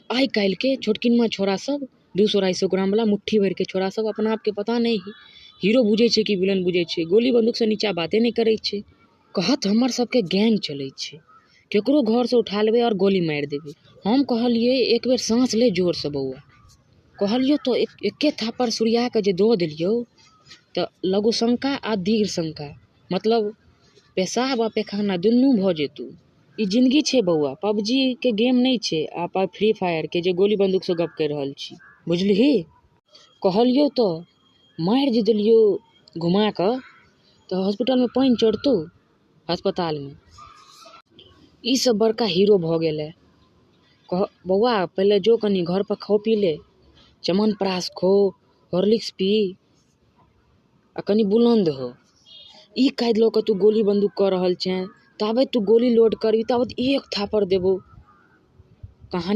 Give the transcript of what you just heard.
आइ काल्हिके छोटकिनमा छोरा सब 200 250 ग्राम वाला मुट्ठी भरिके छोरा सब अपना आपके पता नहि हीरो बुझै छै कि विलन बुझै छै। गोली बंदूकसँ नीचा बाते नहि करै छै। कहत हमर सबके गैंग चलै छै, केकरो घरसँ उठा लेबै आओर गोली मारि देबै। हम कहलियै एक बेर साँस ले जोरसँ बौआ। कहलियौ तऽ एके थापड़ सुरिया कऽ जे दऽ देलियौ तऽ लघुशंका आ दीर्घ शंका, मतलब पेशाब आ पैखाना दुनू भऽ जेतौ। ई जिन्दगी छै बौआ, पबजी के गेम नहि छै आ फ्री फायर के जे गोली बंदूकसँ गप करि रहल छी, बुझलिही। कहलियौ तऽ मारि जे देलियौ घुमा कऽ तऽ हॉस्पिटलमे पानि चढ़तौ, अस्पतालमे। ई सब बड़का हीरो भऽ गेलै। कह बौआ पहिले जो कनि घर पर खो पी ले, च्यवनप्राश खो, हॉर्लिक्स पी आ कनि बुलन्द हो। ई काज लऽ कऽ तू गोली बन्दूक कऽ रहल छेँ, ताबे तू गोली लोड करबी ताबत एक थापड़ देबौ। कहानी।